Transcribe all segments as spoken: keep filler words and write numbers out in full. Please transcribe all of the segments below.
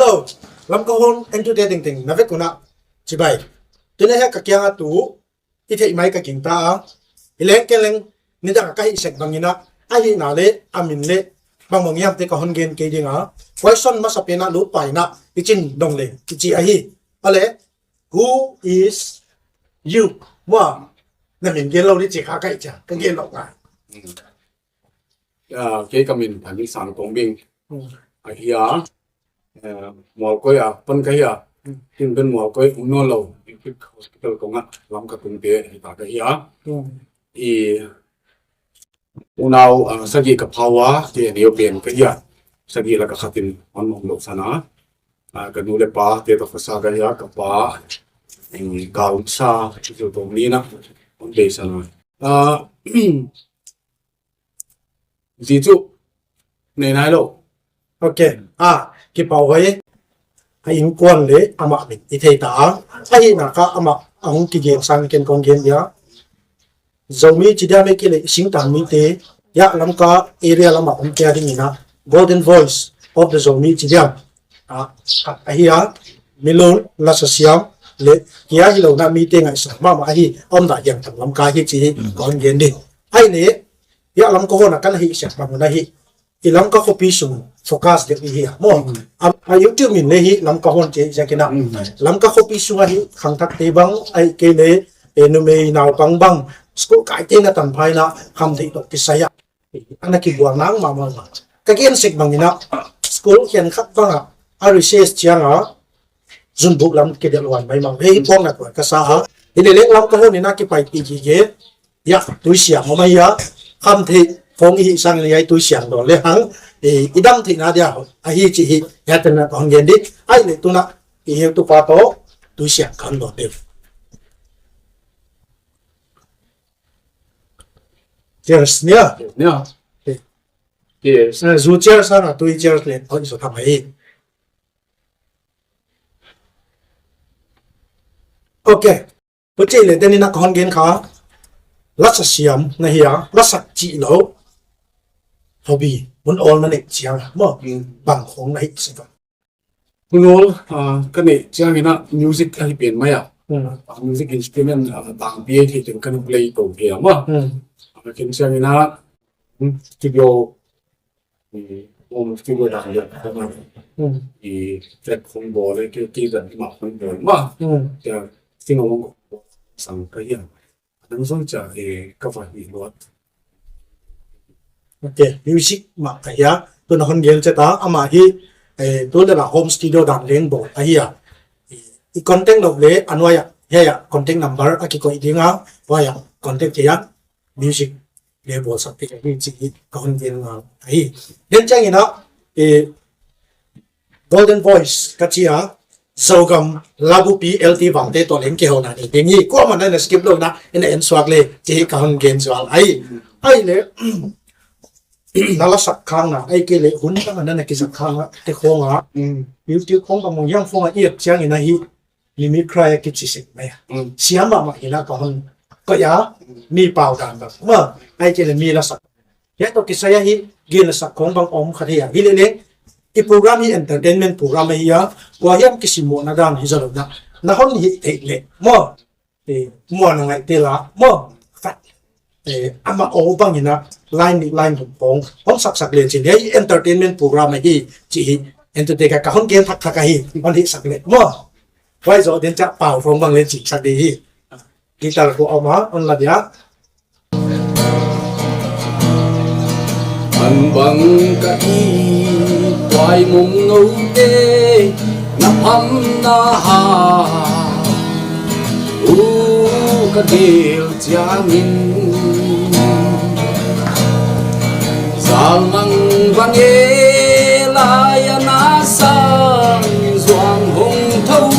Oh, Lamka Hon entute tengteng na vek un a chibai. Tuni hiai ka kiang a tu i theih mai ka gingta a. I leng ke leng nidang ka hih sek bang in a, a hihna leh a min leh bang bang hiam te ka hon gen kei ding a. Question masa pen a lut pai in a i chin dong leh i chi ahi. Ale, who is you? Maw, na min gen lou ni chi kha ka hih chia, ka gen lou ngai. Hmm. Ah, kei ka min Phanisang Tongbing. Hmm. Ahi a, eh, Mualkoi a pan ka hi a. Hmm. Tin ben Mualkoi um nawn lou. Hospital kong a lam ka tung te hi ta ka hi a. Hmm. I unau, ah, sagih ka pha ua, ke neu pen ka hi a. Sagih lak a khat in hon om lou san a. Ah, ka nu leh pa te toh ka sa ka hi a, ka pa, em, ka um sa, chu tong ni na, hon bei san a. Ah, Zi chu nei nai lou. Ok. Ah, kipahhuai. A innkuan leh amah min i thei ta a. A hihna kha amah a hong kigen sang ken kong gen dia. Zomi chi diam ahihkeileh singtang mite, hiai Lamka area lam a om kia ding in a, Golden Voice of the Zomi chi diam. Ah, ahi a, milou, lasa siam leh kia hilou na mite ngaihsak mahmah ahi, om dah hiam tam Lamka hi chi hi, mm, kon gen di. Ahihleh, hiai Lamka Hon a kan hih sek bang un ahi. I Lamka khopi sung focus deuh i hi a. Maw, mm, a, a YouTube min leh hi Lamka Hon chi ziak in a. Mm. Lamka khopi sung a hi khangthak te bang, ahihkeileh, eh, numei naupang bang, school kai te na tanpha in a, khamtheih toh kisai a. Ana kibuang nang mahmah. Ka gen sek bang in a, school khenkhat bang a, a recess chiang a, zunbuk lam kidelh uan maimah. Hei, puang na kuan ka sa a. Hi leh leng Lamka Hon in a kipaipih gige. Hiai, tuisiang om ahi a. Khamtheih, phone i hih sang in hiai tuisiang dawn lehang. Eh, i damtheihna dia, ahi chi hi. Hiai tan in a kon gen di. Ahihleh tun a, i heutupa toh, tuisiang kon dawn di. Cheers, nia. Nia. Eh. Cheers. Eh, zu cheers a na, tui cheers leh, oi, zo tham ahi. Ok. Huchi leh tuni in a kon gen kha. Lasa siam na hi a, lasa chih lou. Hobby, mun ol na neih chiang, maw. Hmm. Bang khong na hih sek a. Hol, ah, ka neih chiang in a music ahi pen mai a. Hmm. Ah, music instrument, ah, bangpi ahi thei teng kan play tou thei a maw. Hmm. Ah, ken chiang in a, hmm, studio, i, home studio dan leh, hmm, i, track khong bawl leh, ki, ki dan mah khong bawl maw. Hmm. Kia, sing a hong sang ka hi a. Nang zong chia, eh, ka va hi luat. Ok, music mah ka hi a, tun a hon gen chet a, amah hi, eh, tu leh la home studio dan leng bawl ahi a. I contact lou leh, a nuai a, hiai a, contact number a kikoih ding a, huai a, contact thei a, music leh bawlsak thei ahi chi hi, ka hon gen ngal ahi. Then chiang in a, eh, Golden Voice ka chi a, Zogam Labupi L T Vangte toh leng kihouna nei ding hi, kuamah in a skip lou in a, in a en suak leh, chi hi ka hon gen zual ahi. Ahihleh, na lasak khakna, ahihkeileh hun dang a na kizak khakna, te khong a. Mm. YouTube khong bang mong yang khong a i et chiang in a hi, mimicry a kichi sek mai a. Mm. Siam mahmah hi in a ka hon koih a, mi pau dan bang. Maw, ahihkeileh mi lasak. Hiai toh kisai a hi, gen leh sak khong bang om kha thei a. Hi leh leng, i program hi entertainment program ahi a, kua hiam kisimmohna dan hi zaw lou in a. Na hon hih theih leh, maw, eh, muan a ngaihte la, maw, khat, eh, amah aw bang in a, line nih line thum khong, hon saksak leh chin. Hiai entertainment program ahi, chi hi, entute ka, ka hon gen thakthak ahi, hon hihsak leh, maw. Huai zoh ding chia pau khong bang leng chihsak di hi. Guitar khong om a, hon la dia. An bang ka i tuai mong nou te na pham na ha u ka del chiang in. Zal mang bang e lai a na sang zuang hong thou.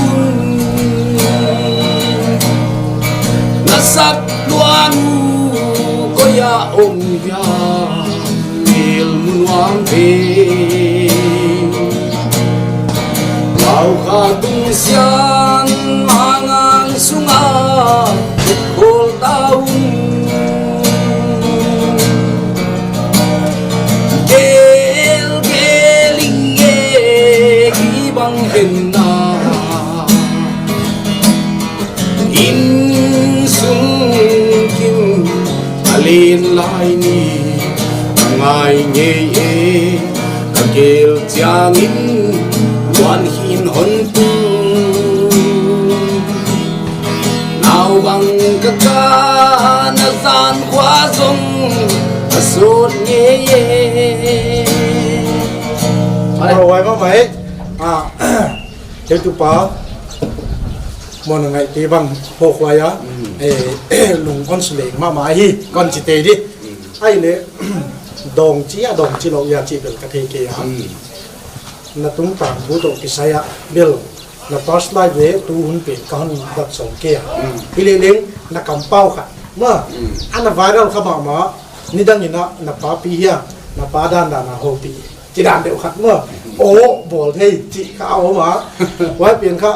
Na sak luang u koi a om hiam, mil mun uang pe. Lau kha tung sian mangang sunga khol taung. Gel gel inge ki bang Tin lai ni ngai ngei e, ka kil chiangin luan hin hon tu. Nau bang ka ka na zan khua zong a sot ngei e. Ai, wai ma mai. Ah, Kei tu pa, mo na ngai te bang ho khua ya, eh, lung kon suleng mahmah hi, kon chi te di. Ai le, dong chi a, dong chi lou ya chi bel ka thei kei a. Na tungtang bu toh kisai a, bel, na past life le tu hun pen ka hon dat sawm kei a. Hi le leng, na kampau khat. Ma, ana viral kha mahmah, nidang in a, na pa pi hia, na pa dandan a houpih. Chi dan deuh khat maw. Aw, bawl thei, chih kha a om a. Huai pen kha,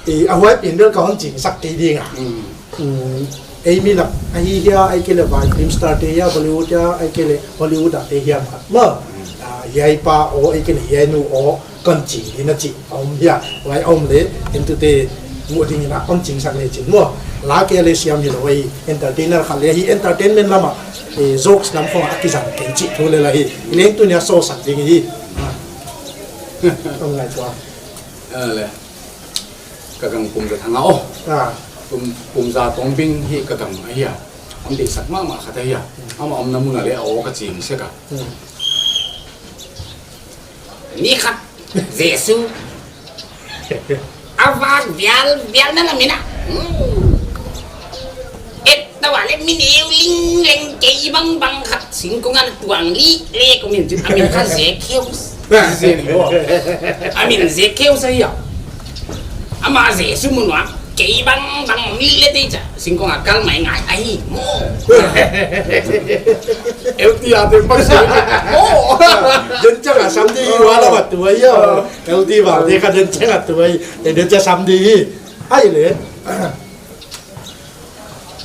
eh, a huai pen bel ka hon chingsak kei ding a. Mm, ei mi lak, ahi hia, ahihkeileh vai film star te hia, Bollywood hia, ahihkeileh Hollywood a te hiam khat maw. Ah, hiai pa aw, ahihkeileh hiai nu aw, kon ching ding a chih a om hia. Huai om le, entute muh ding in a kon chingsak le chin maw. La ke le siam hilou hi, entertainer khat le hi, entertainment lam a, eh, jokes lam khong a kizang kei chih thu le la hi. Leng tuni a sawsak ding hi. Tong ngai tua. Ah, le. Ka gang Pum Za Thang a aw. Ah. Pum, Pum Za Tawng Bing hi ka gang ahi a. Om deihsak mahmah khat ahi a. Amah omna mun a le aw ka ching sek a. Hmm. Ni khat, Jesu. A vak vial, vial na la mina. Hmm. Et ta wa le min eu ling leng kei bang bang khat singkung a tuang li le ko min chu a min kha Zacchaeus. A min Zacchaeus ahi a. Amah Jesu mun ua kei bang bang mi le te cha singkung a kal mai ngai ahi maw. L T R te bang se maw. Den chang a sam di wa la bat tu ahi a. L T R te kha den chang a tu ahi. Te den cha sam di. Ai le.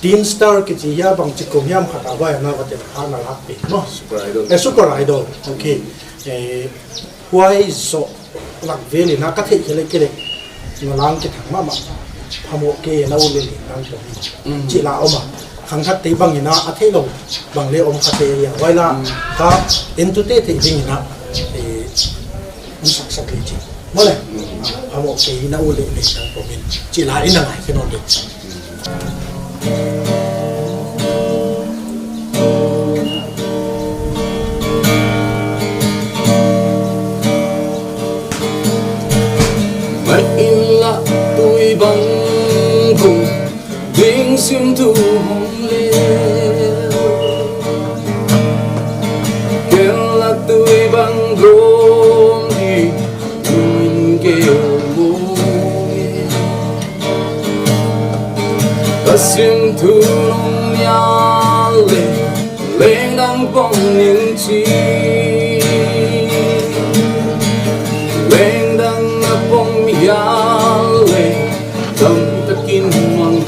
Teen Star kichi hia bangchi kum hiam khat a vai na va te kha na lak pen maw. Super Idol. Eh, Super Idol. Okay. Eh, huai zoh lak vel in a ka theih kei le kei le na lang kithang mahmah. Phamawh kei na u le leng dang pawmin. Mm. Chih la om a. Khang khat te bang in a a theilou bang le om kha te ya. Huai la ka entute theih ding in a, eh, om sak sak le chi. Maw le. Mm. Ah, phamawh kei na u le leng dang pawmin. Chih la in a ngai khe nawn le. Mai in la tui bang kum ding sim tu hong le. Ken la tui bang gom di Tun ke mong e. Ka sim thu nong ya le, leng dang pawmin chi. Leng dang na pawm ya le, tam takin mang.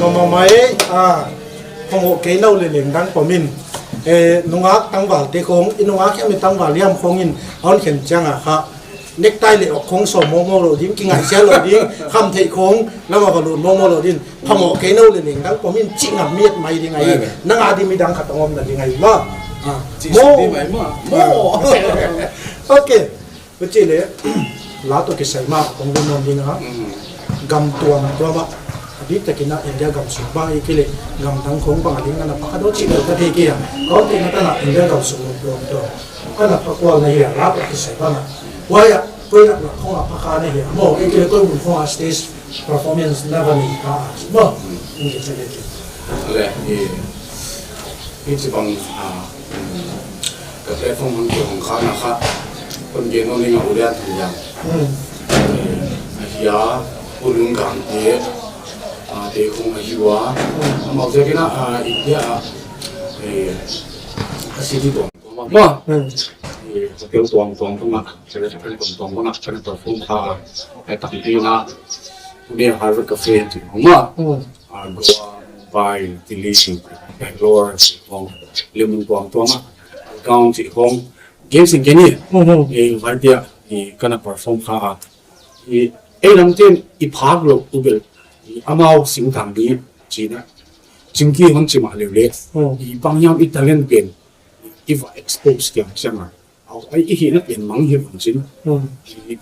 Noma mai, ah, phamawh kei na u le leng dang pawmin. Eh, nungak tangval te khong, i nungak hiam i tangval hiam khong in, a hon khen chiang a kha. Necktie le awk khong sawm mawngmawng lou ding, kingaihsiat lou ding, khamtheih khong, lam a va lut mawngmawng lou ding. Phamawh kei na u le leng dang pawmin chih ngam miat mai ding ahi. Nang a di midang khat hong omna ding ahi maw. Ah, maw. Okay. Huchi le, la toh kisai mah, kong lungnuam ding a. Mm. Gam tuamtuam ah. A biktakin a India gamsung bang ahihkeileh, gam dang khong bang a ding a na phakha deuh chih lou ka thei kei a. Kong te na ta na India gamsung tuamtuam. Ana phakual na hi a, la toh kisai bang a. Huai a, koi lak lak khong a phakha na hi a. Maw, ahihkeileh koi mun khong a stage performance na va nei kha a. Maw, mm. India chale. Le, eh, hichibang, ah, Ka platform hong kihong kha na kha, kon gen nawn ding a U Lian Thang Lian. Hmm. Eh, a hia, U Lungkang te, ah, Te khong a hiu a. Amau te kina, ah, India, ah, eh, a city tuang tuang ma. Hmm. Eh, hotel tuang tuang tuang ma. Hotel tuang tuang ma. Kana perform kha. Eh, tapi na. Pune Harvard Cafe tuang ma. Hmm. Ah, Goa, Mumbai, Delhi, Bangalore, Hong Kong. Lemon tuang tuang ma. Account Hong Kong. Game sing keni. Hmm, hmm. Eh, vai dia, eh, kana perform kha. I, ei lam ten i phak lou uh bel. I, amau sing tang di, china. Chingki hon chi mah leu le. Hmm. I bang hiam i talent pen. I va expose kiang siang a. Au, ai i hihna pen mang hi bang chin. Hmm. I,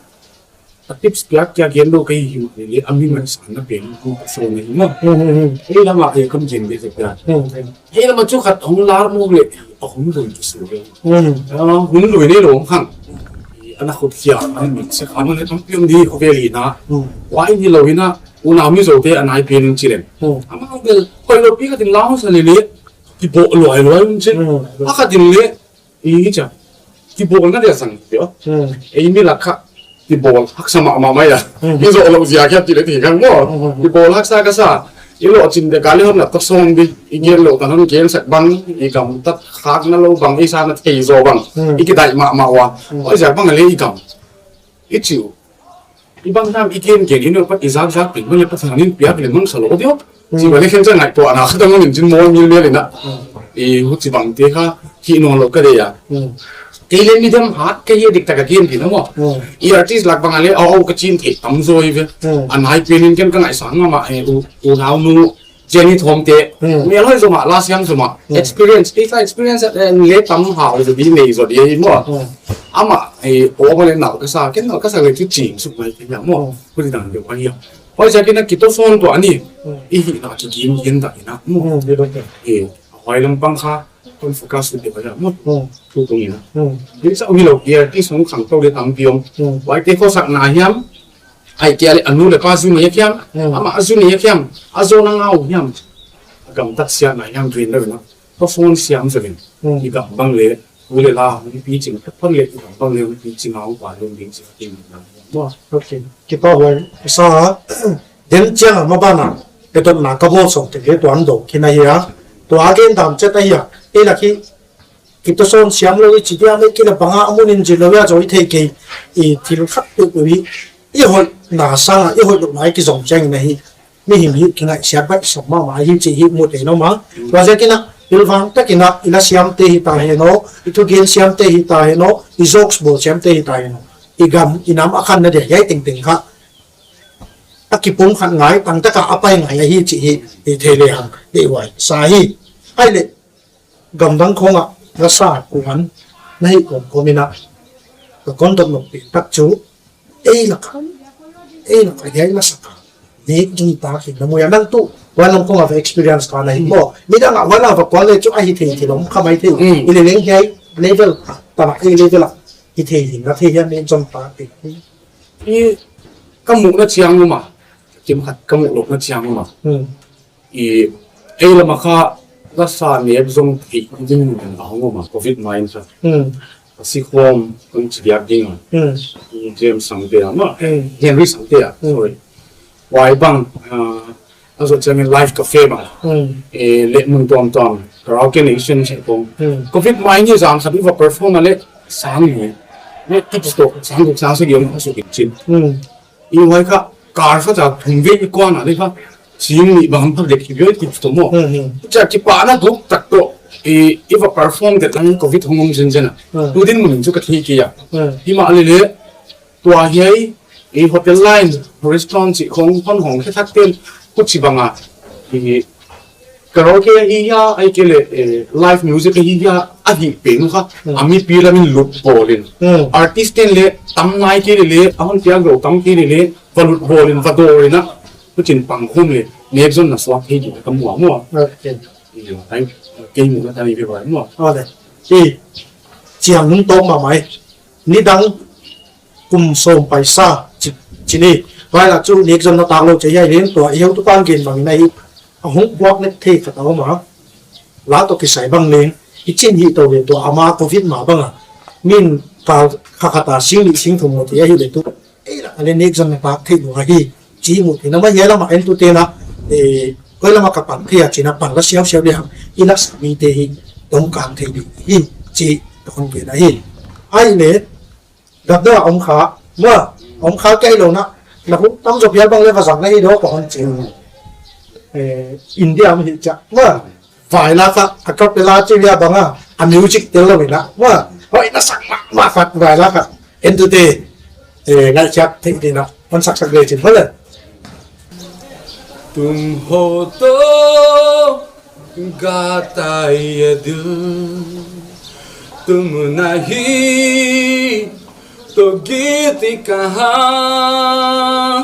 a tips piak kia gen lou ka hi hi mah leu le. A mi ngaihsanna pen. Ku so na hi mah. Hmm, hmm, hmm. Ei lam a e kam gen be se pia. Hmm, hmm. Ei lam a chu khat hong lar mawk le, a hong lui ki su le. Hmm. Ah, hong lui nei lou khang. Ana khut khia, ana mit se khang, ana tam pion di khovel ina. Hmm. Huai ni lou ina, unau Mizo te a nai pian in chi leng. Hmm. Amau bel, hoih lou pi khat in lau sa le le, kibawl luai luai un chi. Hmm. A khat in le, i cha. Kibawlna dia sang pio. Hmm. Ei mi lak kha. Kibawl haksa mahmah mai a. Hmm. I zoh lou ziak hiam chih leh ti kang maw. Hmm. Kibawl haksa ka sa. I lohching dek a leh hon lak tak sawm di. I gen lou tan hon gen sak bang. I gamtat khakna lou bang. I sa na thei zaw bang. Hmm. I kidai mahmah ua. Hmm. Huai ziak bang a leh i gam. I chi uh. I bang tam i gen gen i nou pat i zak zak pen bang leh Pathian in piak leh mang sa lou diam. Hmm. Chi bang leh khen chang ngai tua na kha dang min chin maw mil mel ina. Hmm. I huchibang te kha hi nawn lou ka deih a. Hmm. Kei leh mi dem hat ka hi dik tak a gen di na maw. Hmm. I artist lak bang a leh au au ka chin thei tam zaw hi ve. Hmm. A nai pen in ken ka ngaihsang mahmah e u, unau nu Jenny Thomte. Hmm. Mel hoih zomah, last young zomah. Hmm. Experience, kei kha experience, eh, leh tam hau zaw di nei zaw di hi maw. Hmm. Amah, eh, o ma leh nau ka sa, ken nau ka sa leh chu ching suk mai ken maw. Hmm. Kuli dan deuh ka hi a. Huai ziak ina kitosawn tua ni. Hmm. I hihna kigin gin dan ina. Hmm, di dong. Eh, huai lam pang kha, kon focus deuh ka hi a maw. Hmm. Tu tung ina. Hmm. Di sa ui lou, i artist hong khangtou leh tam piong. Hmm. Huai te khosakna hiam, Ai kia leh a nu leh pa zu ni a kiam, Hmm. amah a zu ni a kiam, a zawhna ngau hiam. A gamtat siatna hiam rin lou na. Perform siam zaw in. Hmm. I gam bang leh, u leh la, hong pi ching, phon leh i gam bang leh, hong pi ching a, hong pa leh, hong pi ching a, hong pi ching a. Wah, okay. Kipak huai, sa, den chiang a ma bana, e ton na ka bo song te leh tuan do, kina hi a. Tua gen dam chet a hi a. E la ki, Kitosawn siam lou i chi dia mai kila bang a mun in zin lou a zaw i thei kei i thil khat peuhpeuh i hoihna sang a i hoih louhna i kizom chiang in ahi. Mihing hi kingaihsiat baih sawm mahmah hi chih hi mu thei nawn a. Tua ziak ina pilvang tak ina i la siam te hi ta hen aw, i thugen siam te hi ta hen aw, i jokes bawl siam te hi ta hen aw. I gam i nam a khanna dia hiai tengteng kha a kipumkhat ngai, tangtak a a pai ngai ahi chih hi i thei lehang deihhuai sa hi. Ahihleh Gamdang khong ah na sa kuan na hih kawmkawm in a, ka kon dot nop pen tak chu, ei lak a, ei lak a hiai na sa ka, nek ding ta khin na mu a nang tu, huan lam khong ah va experience ka na hi maw. Midang a huan a va kuan leh chu a hi thei thil om kha mai thei. Mm. I leh leng hiai level, tana ei level a hi thei ding na thei hian nek zom ta khin. I ka muhna chiang um a, kim khat ka muh louhna chiang um a. Hmm. I, ei lam a kha, ka sa nek zong theih ding mun a hong om a, covid mai in sa. Hmm. A si khawm, kong chi diak ding a. Hmm. I James Sangte a, ma, Hmm. Henry Sangte a, Hmm. sorry. Huai bang, ah, a zoh chiang in live cafe bang. Hmm. Eh, leh mun tuamtuam, karaoke nation chi khawm. Hmm. Covid mai in zang khat i va perform a leh, sang ni. Leh tips toh, sang guk sang sagih om a suk in chin. Hmm. I huai kha, car kha cha thum vei i kuan a leh kha, sing nih bang phak dek hi viau i tip toh maw. Hmm, hmm. Cha kipahna guk tak toh, i, i va perform det lang covid hong om zenzen a. Hmm. Tu dinmun chu ka thei kei a. Hmm. Himahleh leh, tua hiai, i hotel line, restaurant chi khong hon hong khe thak ten, huchibang a, i, Karaoke ahi hia, ahihkeileh, eh, live music ahi hia, a hih pen uh kha, Hmm. a mipi lam in lut bawl in. Hmm. Artist ten leh, tam nai kei leh leh, a hon piak lou tam kei leh leh, va lut bawl in, va dawr in a, huchi'n pang khawm leh, nek zonna suak thei ding ka mu a maw. Okay. Iyo, ai, kei muhna tan i ve ua maw. Ole. I, chiang nung tawm mahmah e. Nidang kum sawm paisa chi, chi ni. Huai lah chu nek zonna tak lou chih hiai leng tua i heutupa'n gen bang in ahi. A hong buak nek thei khat a om a. La toh kisai bang leng. I chin hi tou leh tua ama covid ma bang a. Min kal kha khat a sing nih sing thum mu thei ahihleh tu. Ei lah a leh nek zonna tak theih lou ahi. Chih mu theihna mah hiai lam a entute'n a. eh, koi lama ka pan kia china pan la siau siau dia, i la sa mi te hi, tong kang thei di hi, chi, tong ke na hi. Ai le, gam na ong kha, ma, ong kha kei lo na, na hu tam zo pial bang le va zang na hi do ko hon chi. Eh, India mi hi cha, ma, vai la kha, a kap la chi bia bang a, a music tel lo ina, ma, hoi na sak ma, ma fat vai la kha. Entute, eh, ngaihsiat theih dingin a hon sak sak le chin hole. तुम हो तो गाता ये दिल, तुम नहीं तो गीत कहाँ,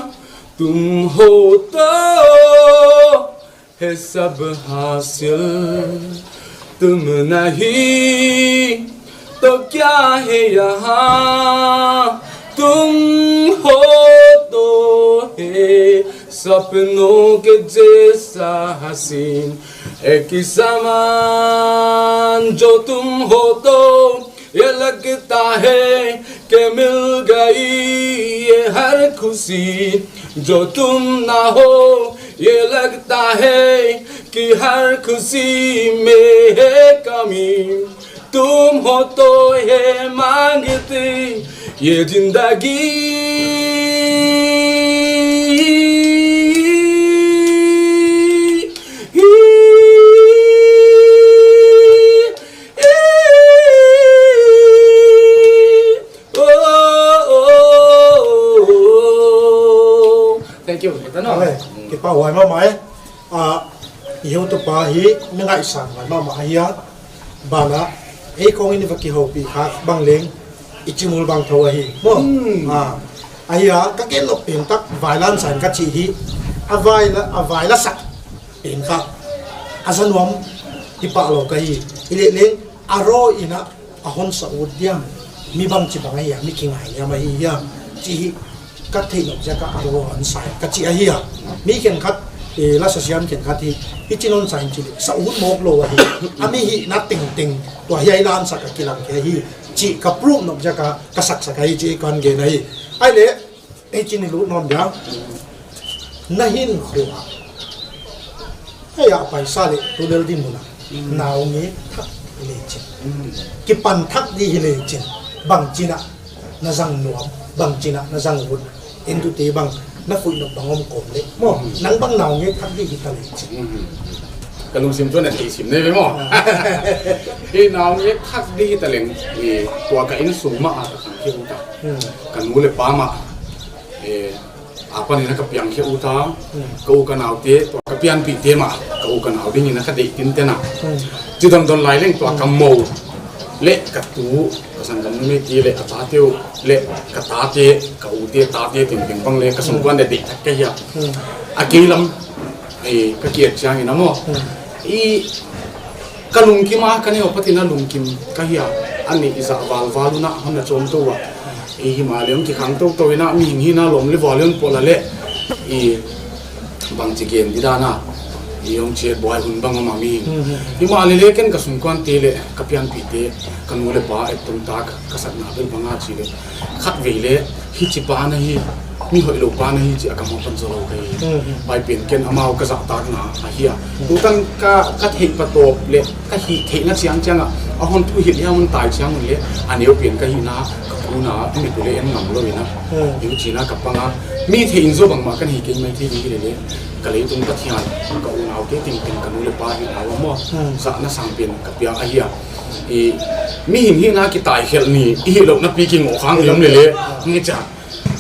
तुम हो तो है सब हासिल, तुम नहीं तो क्या है यहाँ, तुम हो तो है सपनों के जैसा हसीन। एक समान जो तुम हो तो ये लगता है कि मिल गई ये हर खुशी, जो तुम ना हो ये लगता है कि हर खुशी में है कमी। तुम हो तो ये मांगती ये जिंदगी। Thank you. Ita no. Kipak huai mahmah e. Ah, i heutupa hi mi ngaihsan huai mahmah ahi a. Banah, ei khong in i va kihoupih kha bang leng, i chimul bang tho ahi. Maw? Ah, ahi a, ka gen lawk pen tak, vai la sa in ka chih hi. A vai la, a vai la sak pen kha, a za nuam hi pah lou ka hi. I leh leng, a raw in a, a hon sa ut diam, mi bangchi bang ahi a, mi kingai diam ahi hiam, chih hi ka theih nop ziak a a raw hon sa in ka chih ahi a. Mi khenkhat, eh, la sa siam khenkhat hi, hichi'n hon sa in chi leh, sa ut mawk lou ahi. A mi hihna tengteng, tua hiai la sa ka kilang kei hi, chih ka prove nop ziak a, ka sak sak ahi chih kon gen ahi. Ai leh, ei chin i lut nawn dia. Na hinkhua. Ei a paisa leh tu lel dinmun a. Naungek thak di hi leh chin. Kipan thak di hi leh chin. Bangchi'n a na zang nuam, bangchi'n a na zang ut. Entute bang, na fuih nop bang om kawm leh. Maw, nang bang naungek thak di hi ta leh chin. Ka lungsim tuh na thei sim nei ve maw. Ah. Ei naungek thak di hi ta leng, eh, tua ka insung mah a ka khang khe ut a. Hmm. Ka nu leh pa mah, eh, apan in a ka piang khe ut a. Hmm. Ka u ka naute, tua ka pianpihte mah, ka u ka nau dingin a ka deih tinten a. Hmm. Chi dondon lai leng tua ka mou leh ka tu, ka sanggam numei te leh a tate uh, leh ka tate, ka ute, tate, tengteng bang leh, ka sungkuan leh deih thak ka hi a. Hmm. A kei lam, eh, ka kiat chiangin a maw. Hmm. I ka lungkim a ka neu patin a lungkim ka hi a, a nih i zah valval un a hon na chawm tou a. I himahleh hong kikhang toutou in a mihing hihna lawm leh vual leh hon pawl a leh, i bangchi gen di dan a, i hong chiat buai hun bang om a mihing. Hmm, hmm. Himahleh leh ken ka sungkuante leh ka pianpihte, ka nu leh pa et tung tak ka satna bel bang a chi leh, khatvei leh, hichi pa na hi, mi hoihlou pa na hi chih a ka mawk pan zou lou ka hi. Hmm, hmm. Pai pen ken amau ka zahtakna ahi a. Hmm. Tutan ka, ka theih patawp leh, ka hih theihna chiangchiang a, a hon thuhilh hiam hon tai chiang un leh, a neu pen ka hihna, ka puna, a mi ku leh en ngam lou in a. Hmm. Huchi'n a ka pang a. Mi theih in zaw bangmah ka hi kei maithei di hi leh leh, ka leitung Pathian, ka unaute tengteng ka nu leh pa hihna uh maw. Hmm. Zahna sang pen ka pia ahi a. I, mihing hihna kitai khelh ni, i hihlouhna pi kingoh khang i om leh leh, nge chia.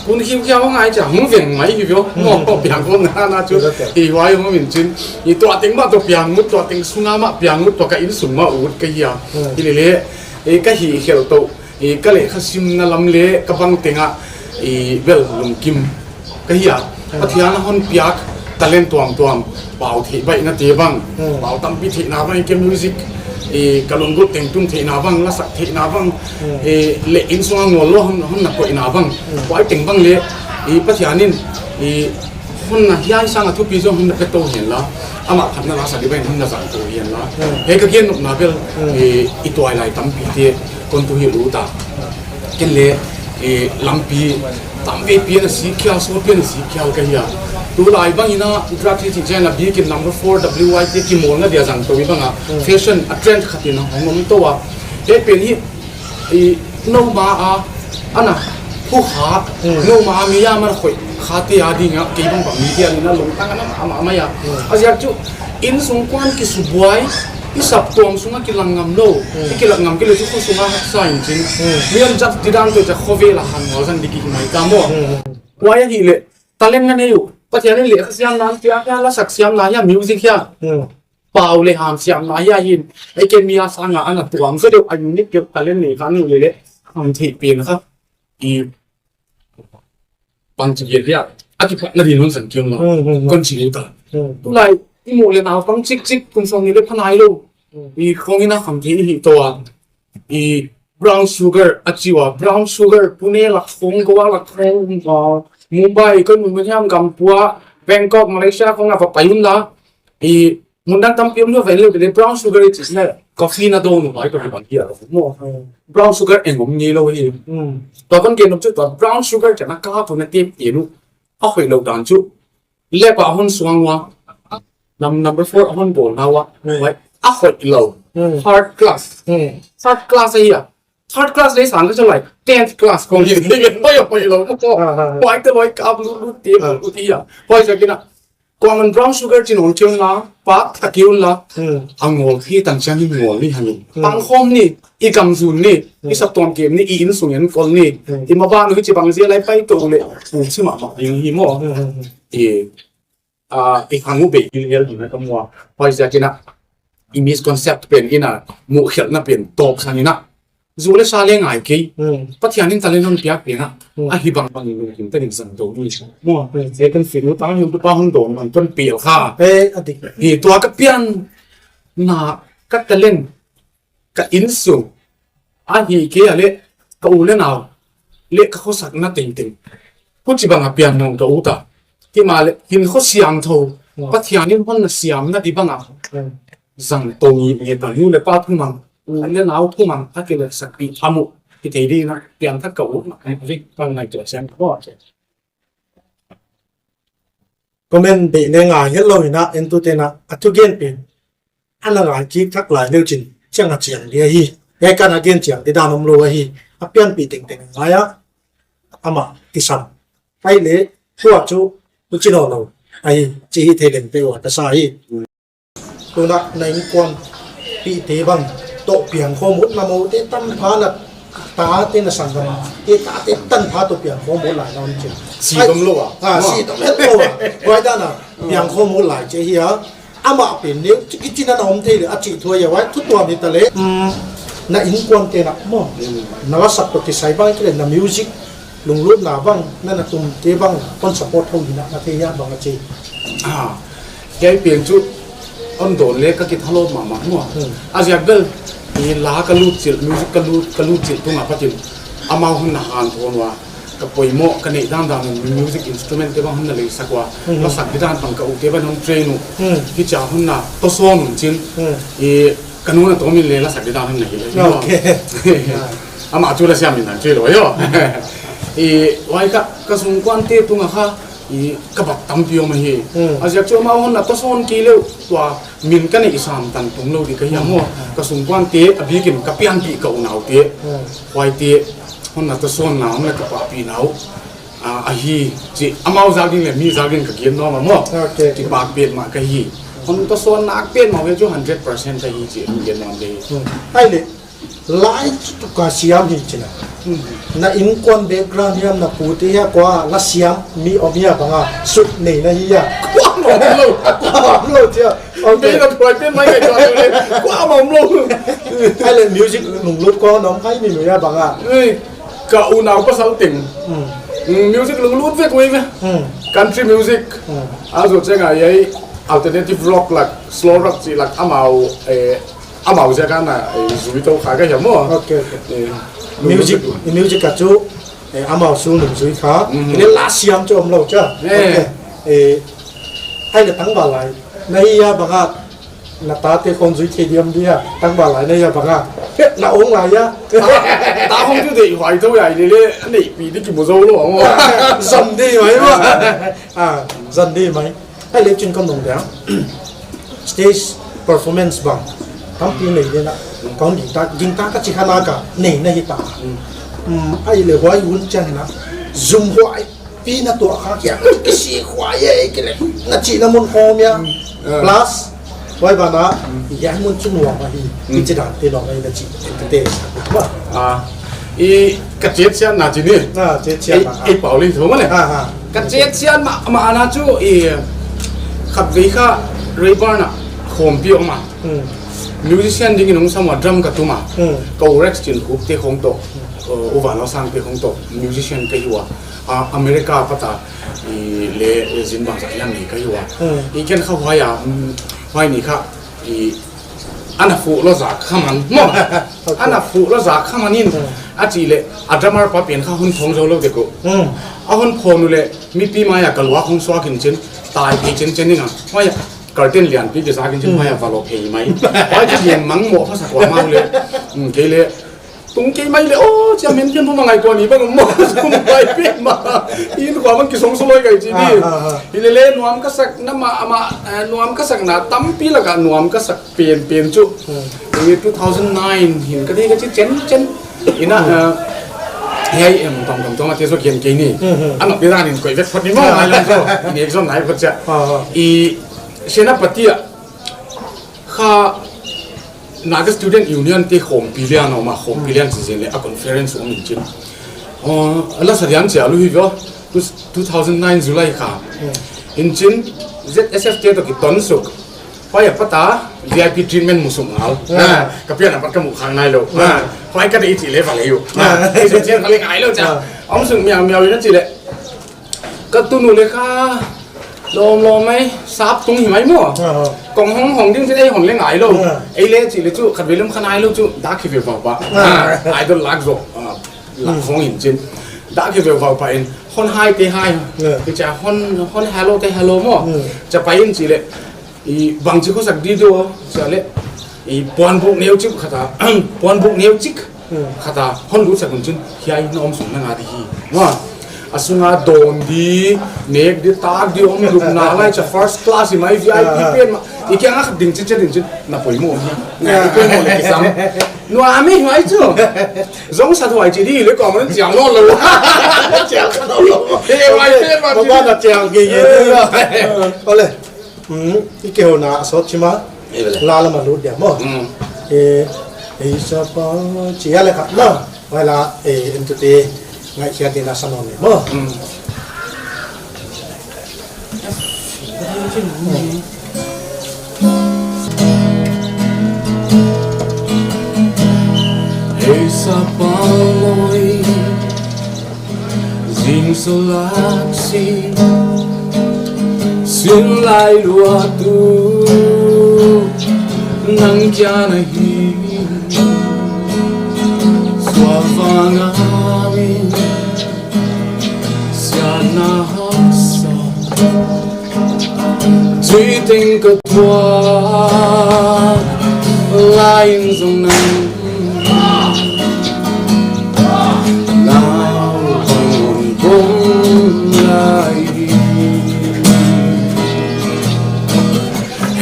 Kun khiu khiau ngai chia, hong veng mai hi veu, maw, piang khawm na na chu. I huai hong min chin. I tua teng mah toh piang ut, tua teng sung a mah piang ut, tua ka insung mah ut ka hi a. Hmm. Hi leh leh, i ka hih khelh toh, i ka lehkhasimna lam leh ka bang teng a, i bel lungkim ka hi a. Hmm. Pathian a hon piak talent tuamtuam, pau theih baihnate bang, hmm, pau tampi theihna bang, i ke music, i ka lunggulh teng tung theihna bang, lasak theihna bang, hmm, i leh insung a ngol lou hon, hon na koihna bang. Hmm. Huai teng bang leh, i Pathian in, i hon na hiai sang a thupi zaw hon na pe tou hian la, amah phatna la sa di bang hon na zang tou hian la. Hmm. Hiai ka gen nopna bel, hmm, i, i tuailai tampite kon thuhilh ut a. Ken leh, i, lampi tamveipi ana sik khial, sawtpi ana sik khial ka hi a. Tulai bang in a drug hi chih chiang a bikin number four W Y T kimawlna dia zang tou i bang a, fashion a trend khat in a hong om tou a. Hiai pen hi i noumai a ana phu kha, noumai a mi a man khoi kha te a ding a, kei bang bang mi dia ni na lungtang ana ama ama ya. A ziak chu innsung kuan kisubuai, i saptuam sung a kilang ngam lou, i kilang ngam kei leh chu khosunga haksa in chin. Mi an jat didan toh cha khovel a han ngol zang di ki mai ta maw. Huai ahihleh talent na nei uh. Pathian in leh kha siamna, siamna, lasak siamna hia, music hia, pau leh ham siamna hia hin, ei ke mi a sanga ana tuam zaw deuh a unique deuh talent nei kha ni leh leh, ang thei pen kha. I pang chi gel dia, a kipatna din hon san kiang lo. Kon chi ta. Tulai i mu leh naupang chikchik kum sawmnih leh pha nai lou, i khong in a kham thei hi tou a. I Brown Sugar a chi ua, Brown Sugar, Pune lak khong, Goa lak khong, ah, Mumbai, kon mun mun hiam gampua, Bangkok, Malaysia khong a va pai un la. I mun dang tampi om lou ve leh, Brown Sugar i chih na coffee na dawn uh mai toh bang hia maw. Brown Sugar eng om ngei lou hi. Tua kon gen nop chu tua Brown Sugar chih na ka tu na tep i nu. A hoih lou dan chu leh pa hon suang ua. Num-, number four a hon bawl na ua. Huai a hoih lou. Third class. Third class ahi a. Third class leh sang ka chu lai tenth class khong hi. Hoih, hoih lou. Huai te huai kap lut lut te lut lut hi a. Huai ziakin a kuaman Brown Sugar chin ong chiang la, pak ta ki un la. A ngol hi tang chiang hi ngol ni hangin. Pang khawm ni, i kam zun ni, i saptuam kem ni, i innsung en kol ni. I maban uh hi chi bang zia lai pai tou leh, u chi mahmah ding hi maw. I, ah, i khang uh bei hil hel ding na ka mu a. Huai ziakin a, i misconcept pen in a, muhkhelhna pen tawp sang in a. Zu leh sa leh ngai kei. Pathian in talent hon piak pen a. A hi bangbang in lungkim tak in zang tou ni. Maw, e kan film uh tang hil tu pa hon dawn man ton pel kha. E, a dik. Hi tua ka pianna ka talent ka innsung. A hi kei a leh ka u leh nau. Leh ka khosakna tengteng. Huchi bang a pian nong ka u ta. Himahleh, hinkho siangthou. Pathian in hon na siamna di bang a. Zang tou ngi ngi ta nu leh pa thumang, u leh nau thumang, a kilehsakpih tham uh. Hi thei ding a, piangthak ka ut mah, vik pang ngai tua siang ko. Comment beh leh ngai het lou in a, entute'n a, a thugen pen ana ngai kik thak lai leu chin, chiang a chiang di ahi. Hiai kan a gen chiang di dan om lou ahi. A pianpih tengteng ngai a, amah kisam. Huai leh, tua chu, tu chin lou. Ahi, chi hi thei leng te ua, ka sa hi. Tuna na innkuanpihte bang toh piangkhawm ut na, moute tanpha na tate na sanggamte tate tanpha toh piangkhawm ut lai na om chin. Si dom lou a. Ah, si dom het lou a. Huai dan a piangkhawm ut lai chih hi a. Amah pen neu chih kichi na na om thei leh a chih thu ahi a, huai thu tuam hi ta leh. Na innkuante'n a maw. Na lasak toh kisai bang kile na music lunglutna bang, na na tumte bang, kon support thou hi na, na thei hia bang a chi. Ah, hiai pen chu, hon dawn leh ka kithalawp mahmah maw. A ziak bel, i la ka lut chilh, music ka lut, ka lut chilh tung a pat in, amau hon na hanthawn ua, ka poimoh, ka neih dandan in music instrument te bang hon na leisak ua, lasak didan bang ka u te bang hon train uh, hichia hon na, tosawn un chin, i, ka nu na tawm in leh lasak didan hon na hilh leh. Amah chu la siam in dan chu lou ahi. I, huai ka, ka sungkuante tung a kha, i, ka bat tampi om ahi. A ziak chu amau hon na tosawn kei leh, tua min ka neih sam tan tung lou di ka hi a maw. Ka sungkuante, a bikin ka pianpih ka unaute. Huaite, hon na tosawnna, hon na kipahpihna uh. Ah, ahi, chi, amau zak ding leh, mi zak ding ka gen nuam a maw. Kipak petmah ka hi. Hon tosawn nak petmah ve chu hundred percent ka hi chi, gen nuam ka hi. Ai leh, lai chu tu ka siam hi china. Na innkuan background hiam na pute hia kua la siam mi om hia bang a sut nei na hi a. Kua om lou. Kua om lou chia. Be na tuai pen mai ka tuai leh. Kua om lou. Ai leh music lunglut kua om ai mi mi hia bang a. Ka unau pasal teng. Music lunglut vek uh ve. Country music. A zoh chiang a hiai alternative rock lak, slow rock chih lak amau, eh, amau ziak a na, eh, zui tou kha ka hi a maw. Music, music a chu, eh, amau sul nung zui kha. Leh la siam chu om lou chia. Eh, ai leh tangval lai. Na hi hia bang a, na tate khong zui thei diam dia, tangval lai na hia bang a. Na ong lai a. Ta khong chu deih huai tou ya leh leh, neihpih di kimu zou lou a maw. Zam di huai maw. Ah. Zan di mai. Hai le chin kon nong dia. Stage performance bang. Tampi nei di na. Kon di ta, ging ta ka chi kha na ka. Nei na hi ta. Mm, ai le huai hun chiang na. Zum huai. Pi na tua kha kia. Kisi huai e kile. Na chi na mun hom ya. Ah. Plus. Huai bana. Ya mun chu nuam ahi. Kichi dan te nuam ahi na chi. Te. Ba. Ah. I ka chet sian na chi ni. Ah, chet sian na. I, i pau li thu ma le. Ah, ah. Ka chet sian ma, ma ana chu i khatvei kha Rayburn a khawmpi om a. Hmm. Musician dingin hong sam ua drum ka tum a. Hmm. Ka u Rex Chin Khup te khong toh. Uh, u Van Lo Sang te khong toh. Musician ka hi ua. Ah, America pata i le zin bang sa yang ni ka hi ua. Hmm. I ken kha huai a, mm, huai ni kha i ana fu lo za kha man. Mo. Okay. Ana fu lo za kha man in. Hmm. A chi le, a drummer pa pen kha hun phong zo lo de ko. Hmm. A hun phong nu le, mipi mai a ka lua khong suak in chin, tai pi chin chin ni nga. Mai a, curtain lian pi ke sa kin chin, mai a va lo phei mai. Mai chi lian mang mo pha sa kwa ma le. Hmm, ke le, tung ke mai le, oh, chia men pian puma ngai ko ni bang mo, sum pai pe ma. In kwa man ki song so loi kai chi di. Ah, ah, ah. I le le nuam ka sak na ma, ama, eh, nuam ka sak na tampi laka nuam ka sak pen pen chu. Hmm. I two thousand nine hin ka di ka chi chen chen. Ina, eh, hei em tong tong tong a te so kian ke ni. Hmm, hmm. Ano pi ran in koi vet phot ni mo, ngai lo so. In exam nai phot cha. Ah, ah. I Senapati a. Kha Naga Student Union te khawmpi lian om a, khawmpi lian chi zen le a conference om in chin. Oh, a la sa diam chia lu hi vio, two, two thousand nine July kha. Hmm. In chin, Z S F te toh ki ton suk. Pai a pata, V I P treatment mu suk ngal. Hmm. Ah, ka pian a pat ka mu khang nai lo. Hmm. Ah, pai ka dei chi le va le yu. Ah. Ah, i se chen ka le ngai lo cha. Ah. Om suk miau miau ina chi le. Ka tunu le kha lom lom mai sap tung hi mai mo. Ah, ah. Kong hong hong ding sin ei hon le ngai lo. Ah. Ei le chi le chu khat ve lum kha nai lo chu dak hi ve va ba. Ah. Ah, idol lak zo. Ah, lak hong in chin. Dak hi ve va ba in hon hai te hai. Ah. Ki cha hon, hon hello te hello mo. Hmm. Cha pai in chi le. I bangchi khosak di do, chia le. I puan buk neu chik khata, puan buk neu chik khata, hon lut sak un chin, hiai na om sung na nga di hi. Wa, a sunga don di, nek di, tak di, om lup na lai cha first class i mai V I P pen ma. I kia nga khat ding chin, chin ding chin, na poimoh. Na poimoh le kisam. Nua mi huai chu. Zong sa huai chi di, le ko man chiang lo lo. Chiang lo lo. He, huai pen ma. Ma ba na chiang ge ge. Ole. Hmm, i ke hona a sawt chima. Ei, bele. La la ma lut dia mo. Hmm. E, e, sa pa, chi ya le kha, na. Wai la, e, en tu te, ngai chia te na sa no le mo. Hmm. Hei sa pa loi. Zing salak si, sin lai lua tu, nang kia na hi, sua vang amin, sia na hak sa. Tui teng ka tua, lain zong nang. Nau bang bom lai.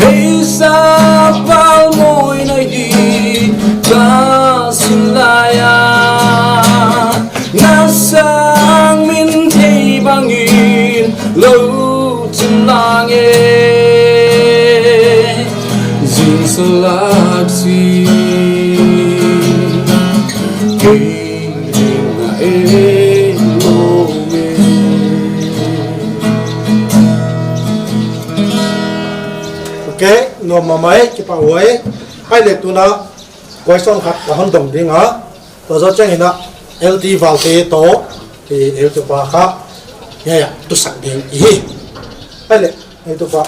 Hei sa pal moi na hi, ka sin lai a. Na sang min thei bangin, lo chim lang e. Zing salak si. Kei na e lo me. Okay, nuam mahmah e, kipak huai. Hai le tuna, question khat ka hon dong ding a. Tua zoh chiangin a, L T Valte toh, i L T pa kha, ya, ya, tu sak ding i hi. Hai le, Ei tu pa,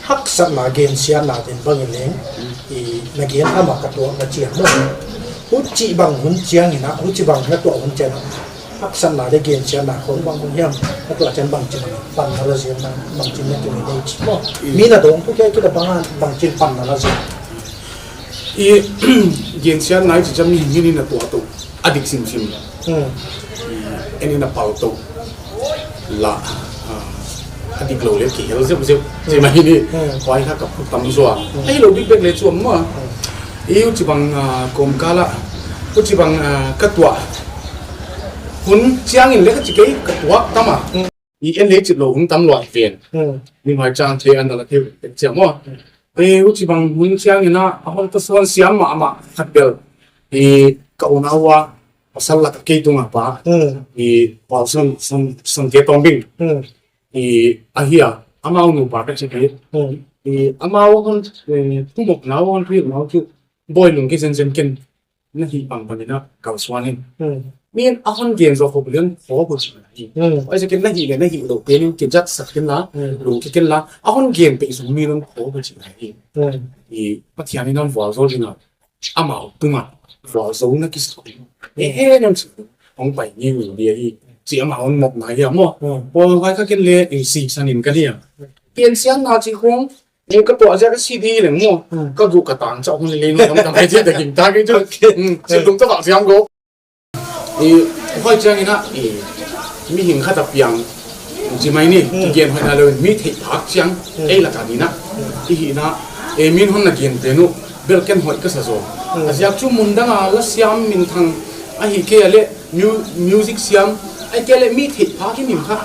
haksatna gensiatna din bangin leng, i na gen ama ka tuah na chiang maw. Huchibang hun chiangin a, huchibang na tuah hun chiang a. Haksatna leh gensiatna khong bang hun hiam, na tuah chiang bangchin pan na la zia na, bangchin na tu ni dei chi maw. Mi na dong tu kia kila bang a, bangchin pan na la zia. I gensiatna i chi chiang mi hing hing in na tuah tu. A dik simsim. Hmm. I, en in a pal tou. La, ah, Dik lou leh kihel zeuhzeuh. Chi mai ni. Hmm. Huai kha ka phut tam zaw. Hmm. Ei lou dik bek leh chu maw. Hmm. I huchibang, ah, kawmkal ah. Huchibang, ah, ka tuah hun chiangin leh ka chi kei ka tuak tam a. Hmm. I en leh chih lou hun tam lua ven. Hmm. Ni mai chang che an la thei chiang maw. Hmm. Eh, huchibang hun chiangin a, a hon ta suan siam mahmah khat bel. I ka unau a, pasal lak a kei tung a pa. Hmm. I Paulson, Son, Sonte Tongbing. Hmm. I ahi a, amau nupa ka chi kei. Hmm. I amau hon, eh, thumok nau hon pi nau chu. Boi lungke zenzen ken. Na hih bang bangin a kalsuan in. Hmm. Min a hon gen zaw khop leng khop uh chi hi. Hmm. Huaiziakin na hih leh na hih louh pen in kijat sak ken la, Hmm. lungke ken la. A hon gen peuh zong min hon khop uh chi hi. Hmm. I Pathian in hon vualzawl ding a. Amau tunga vualzawlna kisa. Hmm. Eh, eh, nam si. Hong pai ni ui dia hi. Chi amau hon mawk na hi a maw. Hmm. Paul vai kha ken leh i si san in ka ni a. Pian siang na chi khong. Ni ka tuah ziak a C D leng maw. Hmm. Ka guh ka tang chauh hun leng leng ka mai chi ta ging ta kei chu. Okay. Hmm, chi tum ta vak siam ko. I, huai chiangin a, i, mihing khat a piang. Chi mai ni, Hmm. kigen hoih na lou, mi theih phak chiang, Hmm. ei lak a ni na. I hihna, e min hon na gen pen uh, bel ken hoih ka sa zaw. Hmm. A ziak chu mun dang a la siam minthang, ahihkeileh, mu-, music siam, ahihkeileh mi theih phak i min kha.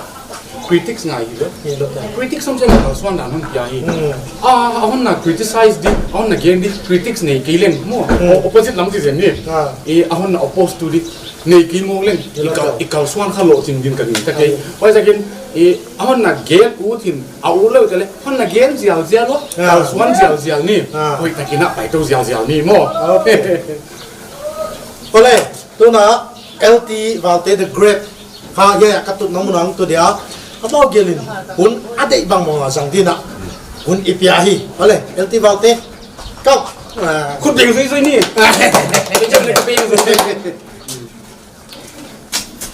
Critics ngai hi lou. Hi lou. Critics sam sem kalsuan dan hon pia hi. Hmm. A, a hon na criticize di, a hon na gen di, critics nei kei leng maw. Hmm. O-, opposite lam chi zen ni. Ah. E, a hon na oppose tu di, nei kei mawk leng. Hi lou. I kal, i kalsuan kha lohching din ka ni ta kei. Ah. Huaiziakin, e, a hon na gen ut in, a ut lou te leh, hon na gen zialzial lou. Ah. Kalsuan zialzial ni. Ah. Hoih takin a pai tou zialzial ni maw. Okay. Ole. Tuna L T Valte the Great kha hiai a ka tutna mun ah hong tu dia. Amau gelin hun a deih bang mawng a zang ding a hun i pia hi. Ole, L T Valte. Kau. Ah. Khut beng zui zui ni. Ka jam le ka beng zui zui.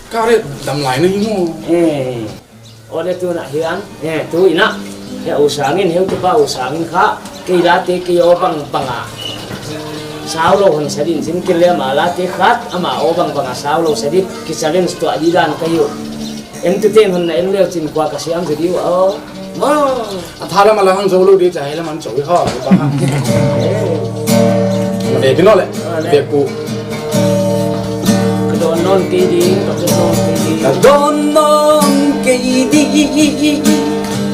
Ka re dam lai na hi maw. Eh. Ole tuna hian, eh, tu in a, he U Sangin, heutupa U Sangin kha, kei late kei aw bang bang a. Sau lou hon sa din chin kei leh ama late khat, ama aw bang bang a sau lou sa di, ki challenge tuah di dan ka hi uh. Entute'n hon na en leu chin kua ka siam zaw di uh aw. Maw. A tha lam a la hang zou lou di chai lam an chou i kha, bang a. Eh. Ve ki no le, Ah, le. ve ku. Ka dawn nawn kei ding, ka pek nawn kei ding. Ka dawn nawn kei ding,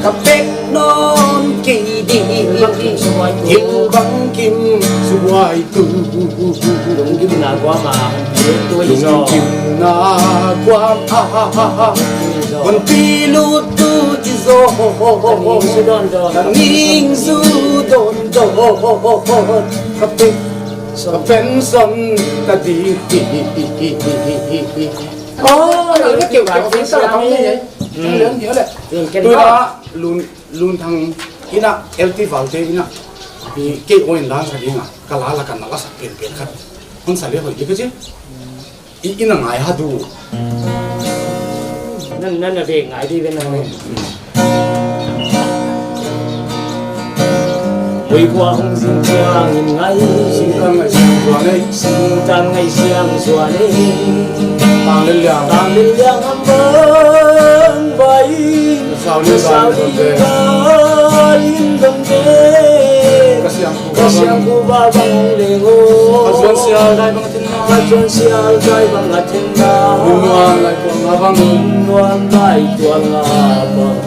ka pek nawn kei ding. Thil bangkim subuai tu. Thil bangkim subuai tu. Lungkim na kuamah, lungkim na kuamah. Lungkim na kuamah. Hon pi lut tu i zaw. Ka ning zu dawn dawn. Ka ning zu dawn dawn. Ka pek Ka pension ka di. Oh, ka keu ka pension ang ni. Hmm. Lun ken tu ba. Lun, Lun Thang in a L T Valte in a. I kei oin dan sa ding a. Ka la la kan na la sa pen pen khat. Hon sa le hoih di ka chi. I, i na ngai ha du. Nan, nan na ve ngai di ve na ve. Mui kua hong zin chiang in ngai. Singtang ngai siang zuan ei. Singtang ngai siang zuan ei. Tang lel liang. Tang lel liang am bang bai. Sau ni bai in dong de. Ka siang ku Ka siang ku ba bang leng o. Ka zuan sial dai bang a then na. Ka zuan sial dai bang a then na. Nun nuam lai tual nga bang. Nun nuam lai tual nga bang.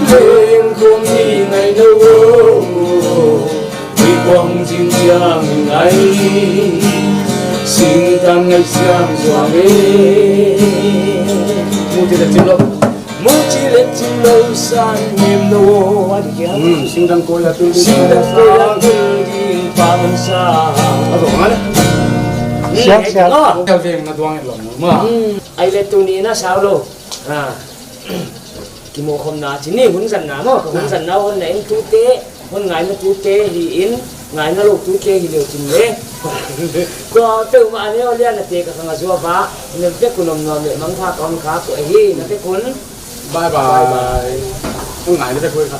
Leng kum ni ngai na o. Mui kua hong zin chiang ngai. Singtang ngai siang zuan ei. Mu ti le ti lo. Mu chi le chi lo san ngim lo a di kia. Hmm, singtang koi a tul ding. Singtang koi a tul ding pa man sa. A zong a le. Siang, siang. Ah. Kal veng na duang et lo ma. Hmm, ai le tuni na sau lo. Ah. Kimukhawmna chi ni hun zan na maw, ka hun zan na hon na in tute. Hun ngaina tute hi in, ngaina lou tute hi leu chin le. Ko teu ma ne o lia na te ka khang a zuau va, na vek un om nuam le mangpha ka hon kha ko hi, na vek un. Bye bye. Bye bye. Hun ngaina te ko kha.